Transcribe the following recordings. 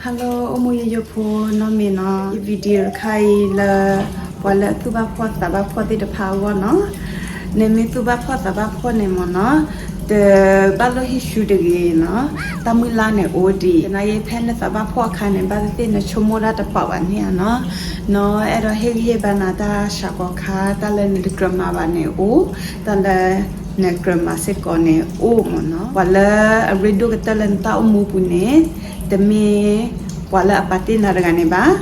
Hello အိၣ်မူယိယိဖိနီတမံၤနီၤ, ယ video တခါအံၤလၢ ပှၤလၢအသူၣ်ဘၣ်ဖှီၣ်သးဘၣ်ဖှီၣ်သ့ၣ်တဖၣ်အဂီၢ်နီၤ. နမ့ၢ်သူၣ်ဘၣ်ဖှီၣ်သးဘၣ်ဖှီၣ်န့ၣ်မ့ၢ်နီၤ, တဘၣ်လိၣ်ဟ့ၣ်ဆူတဂ့ၤနီၤ. တၢ်မုၢ်လၢ်န့ၣ်အိၣ်ဒံး, သနာ်က့ဖဲနသးဘၣ်ဖှီၣ်အခါန့ၣ် ဘၣ်သ့ၣ်သ့ၣ်နဆိကမိၣ်တၢ်တပာ်ဘၣ်န့ၣ်ဧါနီၤ. နီၢ်အဲၣ်ဒိးဟ့ၣ်ဂံၢ်ဟ့ၣ်ဘါနၤတၢ်ဆှးကီခါ, တၢ်လၢနတကြၢးမၤဘၣ်န့ၣ်အိၣ်, တၢ်လၢ နကြၢးမၤစ့ၢ်ကီးန့ၣ်အိၣ်မ့ၢ်နီၤ. ပှၤလၢအရ့ဒိၣ်ကတၢၢ်လၢနတၢ်အိၣ်မူပူၤန့ၣ်, တမ့ၢ်ပှၤလၢအပာ်တ့ၢ်နၤတဂၤန့ၣ်ဘၣ်,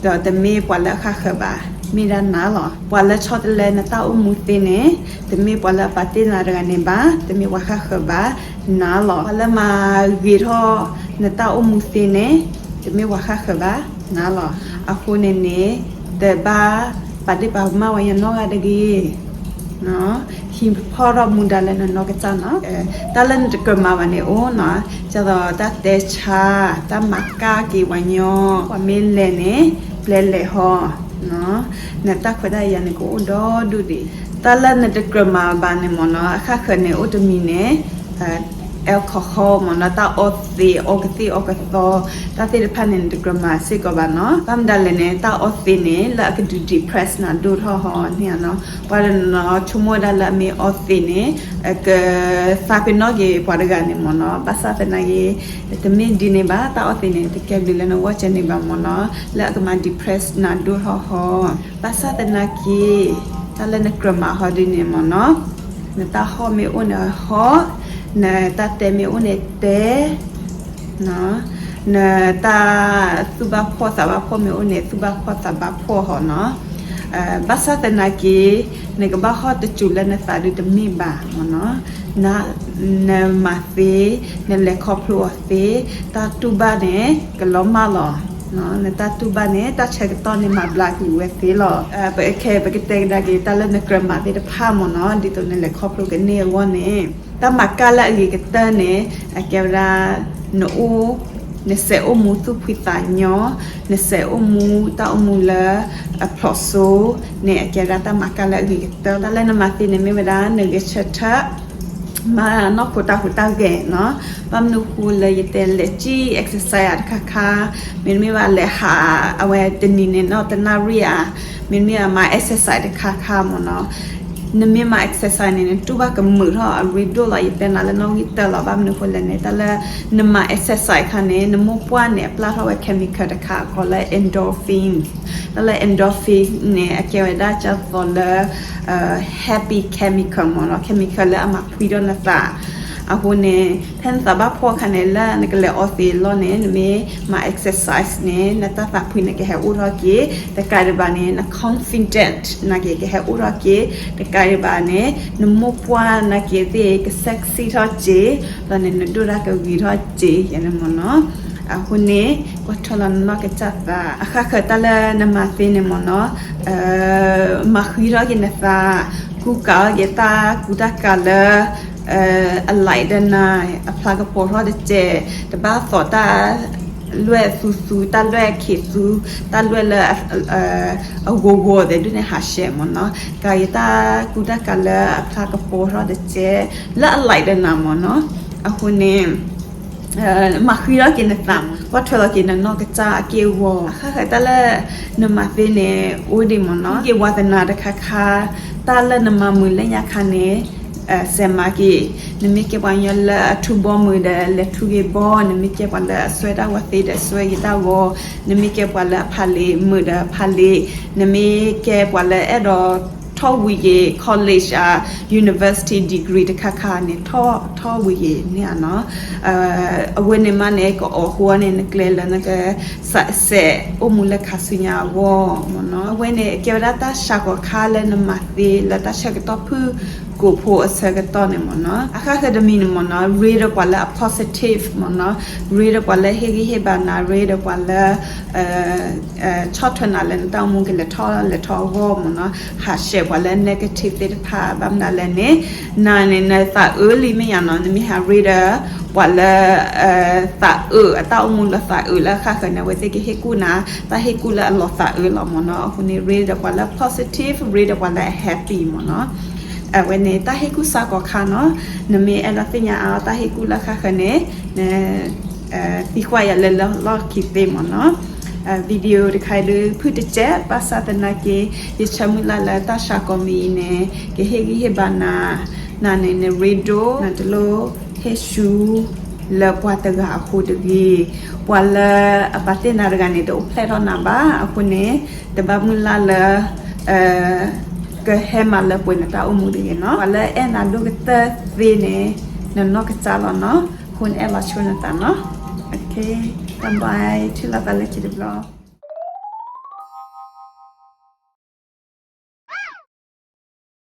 ဒီးတမ့ၢ်ပှၤလၢအဃၣ်ဃၢၤဘၣ်, မ့ၢ်ဒၣ်နၤလီၤ. ပှၤလၢဆီတလဲနတၢ်အိၣ်မူသ့န့ၣ်, တမ့ၢ်ပှၤလၢအပာ်တ့ၢ်နၤတဂၤန့ၣ်ဘၣ်, တမ့ၢ်ပှၤဃၣ်ဃၢၤဘၣ်, နၤလီၤ. ပှၤလၢမၤဂ့ၤထီၣ်နတၢ်အိၣ်မူသ့န့ၣ်, တမ့ၢ်ပှၤဃၣ်ဃၢၤဘၣ်, နၤလီၤ. အဃိန့ၣ်န့ၣ်, တဘၣ်ပာ်ဒ့ၣ်ပာ်ကမၣ်ဝဲယနီၢ်ဂၤတဂ့ၤ. ဟံးဖီၣ်ထီၣ်မူဒါလၢနနီၢ်ကစၢ်နီၤ. တၢ်လၢနတကြၢးမၤဘၣ်န့ၣ်အိၣ်နီၤ, ဒ်သိးတၢ်တဲဆါ, တၢ်မၤကၢ်က့ၤပှၤညီ, ပှၤမ့ၢ်လဲၤန့ၣ်, ပျဲလဲၤဟီ, နတၢ်ခွဲးတၢ်ယာ်န့ၣ်ကအိၣ်ဒီဒူၣ်ဒံး. တၢ်လၢနတကြၢးမၤဘၣ်န့ၣ်မ့ၢ်နီၤ, အဃၣ်ဃၢၤန့ၣ်အိၣ်တမံၤန့ၣ်, alcohol မ့ၢ်နီၤ, တၢ်အီသံး, အီကသံၣ်အီကသီ, တၢ်သ့ၣ်တဖၣ်န့ၣ် နတကြၢးမၤစ့ၢ်ကီးဘၣ်နီၤ. ဘၣ်မနုၤလဲၣ်န့ၣ်, တၢ်အီသံးန့ၣ် လၢအကဒုး depress နၤဒိၣ်ထီၣ်ဟီန့ၣ်ဧါနီၤ. ပှၤတနီၤဆိကမိၣ်ဝဲဒၣ်လၢအမ့ၢ်အီသံးန့ၣ်, ကသးပ့ၤနီၣ်က့ၤပှၤတဂၤန့ၣ်မ့ၢ်နီၤ. ဘၣ်ဆၣ်သနာ်က့, တမ့ၢ်ဒ်န့ၣ်ဘၣ်, တၢ်အီသံးန့ၣ် တကဲဘျုးလၢနဂီၢ်ကဲန့ၣ်ဘၣ်မ့ၢ်နီၤ, လၢအကမၤ depress နၤဒိၣ်ထီၣ်ဟီ. ဘၣ်ဆၣ်သနာ်က့, တၢ်လၢနကြၢးမၤဟီဒ်န့ၣ်မ့ၢ်နီၤ, နတၢ်ဟီၣ်မ့ၢ်အိၣ်န့ၣ်ဟီၣ်, နတၢ်တဲမ့ၢ်အိၣ်န့ၣ်တဲ, နတၢ်သူၣ်ဘၣ်ဖှီၣ်သးဘၣ်ဖှီၣ်မ့ၢ်အိၣ်န့ၣ် သူၣ်ဘၣ်ဖှီၣ်သးဘၣ်ဖှီၣ်ဟီနီၤ. ဘၣ်ဆၣ်သနာ်က့, နကဘၣ်ဟီၣ်တစူၤလၢနသးဒုးတမ့ၢ်ဘၣ်မ့ၢ်နီၤ. နမၤသ့, နလဲၤခီဖျိအီၤသ့, တၢ်တူၢ်ဘၣ်န့ၣ် ကလီၤမၢ်လီၤ. နတၢ်တူၢ်ဘၣ်န့ၣ် တၢ်ဆၢကတီၢ်န့ၣ်မၤဘျါကွံာ်ဝဲသ့လီၤ. ပခဲ ပကတဲကဒါက့ၤ တၢ်လၢနကြၢးမၤသ့ၣ်တဖၣ်မ့ၢ်နီၤ, ဒ်သိးနလဲၤခီဖျိကန့ၢ်အဂီၢ်န့ၣ်, တၢ်မၤကၢ်လၢအဂ့ၤကတၢၢ်န့ၣ်, အကဲဝဲဒၣ် နအိၣ်, နစဲးအိၣ်မူသူၣ်ဖှံသးညီ, နစဲးအိၣ်မူတၢ်အိၣ်မူလၢအဖျိးစိ, န့ၣ်အကဲဝဲဒၣ်တၢ်မၤကၢ်လၢအဂ့ၤကတၢၢ်. တၢ်လၢနမၤသ့န့ၣ်မ့ၢ်ဝဲဒၣ် နဂဲၤဆၢထၢၣ် မၤနီၢ်ခိတၢ်ဟူးတၢ်ဂဲၤနီၤ. ဘၣ်မနုၤဃိလၢယတဲလဲၤကံၣ် exercise တခါခါ, မ့တမ့ၢ်ဘၣ်လဲၤဟးအဝဲတနံၤန့ၣ်နီၤ တနၣ်ရံၣ်ဧါ, မ့တမ့ၢ်ဘၣ်မၤ exercise တခါခါမ့ၢ်နီၤ. နမ့ၢ်မၤ exercise န့ၣ် နတူၢ်ဘၣ်ကမုာ်ထီၣ်အရ့ဒိၣ်လီၤ. ယတဲနၤလၢနီၣ်ဂံၢ်တၢလီၤ. ဘၣ်မနုၤဃိလဲၣ်န့ၣ် တၢ်လၢနမၤ exercise ခါန့ၣ် နမိၢ်ပှၢ်န့ၣ် အပျၢ်ထီၣ်ဝဲ chemical တခါအကိးလၢ endorphin. တၢ်လၢ endorphin န့ၣ် အကဲဝဲဒၣ်ကၢ်သိးလၢ happy chemical မ့ၢ်နီၤ, chemical လၢအမၤဖှံထီၣ်နသး. အဃိန့ၣ် ဖဲနသးဘၣ်ဖှီၣ်အခါန့ၣ် လၢနကလဲၤအီသံးအလီၢ်န့ၣ် နမ့ၢ်မၤ exercise န့ၣ် နတၢ်သးဖှံန့ၣ်ကဟဲအိၣ်ထီၣ်က့ၤ, တကးဒံးဘၣ်န့ၣ် န confident နာ်က့ကဟဲအိၣ်ထီၣ်က့ၤ, တကးဒံးဘၣ်န့ၣ် နမိၢ်ပှၢ်နာ်က့သ့ၣ်က sexy ထီၣ်က့ၤ, ဒီးန့ၣ် နဒိၣ်တၢ်ကဂ့ၤထီၣ်က့ၤ ယဲန့ၣ်မ့ၢ်နီၤ. အဃိန့ၣ် ကွၢ်ထွဲလီၤနနီၢ်ကစၢ်သး. အဃၣ်ဃၢၤတၢ်လၢနမၤသ့န့ၣ်မ့ၢ်နီၤ, မၤဃံထီၣ်က့ၤနသး, ကူကၤထီၣ်က့ၤတၢ်ကူတၢ်ကၤလၢ အ light ဒီးနၤ, အဖျါကပီၤထီၣ်တစဲး, တဘၣ်သိးတၢ် လွဲၢ်သူသူ, တၢ်လွဲၢ်ခ့သူ, တၢ်လွဲၢ်လၢ အဂီၤဂီၤသ့ၣ်ဒုးန့ၣ် ဟးဆှဲးမ့ၢ်နီၤ. ကၤက့ၤတၢ်ကူတၢ်ကၤလၢအဖျါကပီၤထီၣ်တစဲး, လၢအ light ဒီးနၤမ့ၢ်နီၤ. အဃိန့ၣ် မၤဃံထီၣ်က့ၤနသးမ့ၢ်, ကွၢ်ထွဲလီၤက့ၤနနီၢ်ကစၢ်အက့ၢ်အဂီၤ. အဃၣ်ဃၢၤတၢ်လၢနမၤသ့န့ၣ် အိၣ်ဒံးမ့ၢ်နီၤ, ဟံးက့ၤဝါသနာတခါခါ, တၢ်လၢနမၤမုာ်လၢညါခါန့ၣ် စဲးမၤက့ၤ, နမ့ၢ်ကဲပှၤကညီလၢအထူဘီမုာ်ဒီး လဲၤထူက့ၤဘီ, နမ့ၢ်ကဲပှၤလၢအစွဲတၢ်ဝဲသ့ဒီး စွဲက့ၤတၢ်ဂီၤ, နမ့ၢ်ကဲပှၤလၢအဖးလံာ်မုာ်ဒီးဖးလံာ်, နမ့ၢ်ကဲပှၤလၢအဲၣ်ဒိးထီၣ်ဝံၤက့ၤ college အ university degree တခါခါန့ၣ် ထီၣ်ဝံၤက့ၤန့ၣ်ဧါနီၤ. အဝဲန့ၣ်မးန့ၣ် ကအီၣ်ဃိန့ၣ် နကျဲလၢနက စဲးအိၣ်မူလၢခါဆူညါအဂီၢ်မ့ၢ်နီၤ. အဝဲန့ၣ် ကဲဝဲဒၣ်တၢ်ဆှးကီးခါလၢနမၤသ့လၢတၢ်ဆၢကတီၢ်ဖုၣ်ကိာ်ဖိအဆၢကတီၢ်န့ၣ်မ့ၢ်နီၤ. အဃၣ်ဃၢၤတမံၤန့ၣ်မ့ၢ်နီၤ ရ့ဒီးပှၤလၢအ positive မ့ၢ်နီၤ, ရ့ဒီးပှၤလၢဟ့ၣ်ဂံၢ်ဟ့ၣ်ဘါနၤ, ရ့ဒီးပှၤလၢ ဆီၣ်ထွဲနၤလၢနတၢ်အိၣ်မူကလဲၤထီၣ်လဲၤထီအဂီၢ်မ့ၢ်နီၤ, ဟးဆှဲးပှၤလၢ negative သ့ၣ်တဖၣ်. ဘၣ်မနုၤလဲၣ်န့ၣ် နၤန့ၣ် နသးအုးလံမ့ၢ်ယါနီၤ, နမ့ၢ်ဟးရ့ဒီး ပှၤလၢ သးအုး အတၢ်အိၣ်မူလၢသးအုးလၢအဃၣ်ဃၢၤန့ၣ် အဝဲသ့ၣ်ကဟ့ၣ်ကူၣ်နၤ တၢ်ဟ့ၣ်ကူၣ်လၢအလီၤသးအုးလီၤမ့ၢ်နီၤ. အဃိန့ၣ် ရ့ဒီးပှၤလၢ positive, ရ့ဒီးပှၤလၢအ happy မ့ၢ်နီၤ. အဝဲန့ၣ် တၢ်ဟ့ၣ်ကူၣ်ဆှးကီးခါနီၤ. နမ့ၢ်အဲၣ်ဒိးသ့ၣ်ညါအါအီၤ တၢ်ဟ့ၣ်ကူၣ်လၢအဃၣ်ဃၢၤန့ၣ် န သံကွၢ်ယၤလၢလီၢ်ခံသ့မ့ၢ်နီၤ. video တခါအံၤဒုး ဖုၣ်တစဲး ဘၣ်ဆၣ်သနာ်က့ ယဆၢမုၢ်လၢ်လၢတၢ်ဆါကိးမံၤအံၤန့ၣ် ကဟ့ၣ်ဂံၢ်ဟ့ၣ်ဘါနၤ, နၤန့ၣ် နရ့ဒိၣ် နတလိၣ်ဟ့ၣ်ဆူ လၢပှၤတဂၤအဃိတဂ့ၤ. ပှၤလၢအပာ်တ့ၢ်နၤတဂၤန့ၣ် တအိၣ်ဖျဲၣ်ထီၣ်နၤဘၣ်. အဃိန့ၣ် တဘၣ်မုၢ်လၢ်လၢ ကဟဲမၤလၢပှဲၤနတၢ်အိၣ်မူတဂ့ၤနီၤ. ပှၤလၢအဲၣ်နၤဒိၣ်ကတၢၢ်သ့န့ၣ် နနီၢ်ကစၢ်လီၤနီၤ. အဃိန့ၣ်အဲၣ်လီၤဆိနသးနီၤ. တၢ်ဘါ ထံၣ်လိာ်သးလၢခံတဘျီ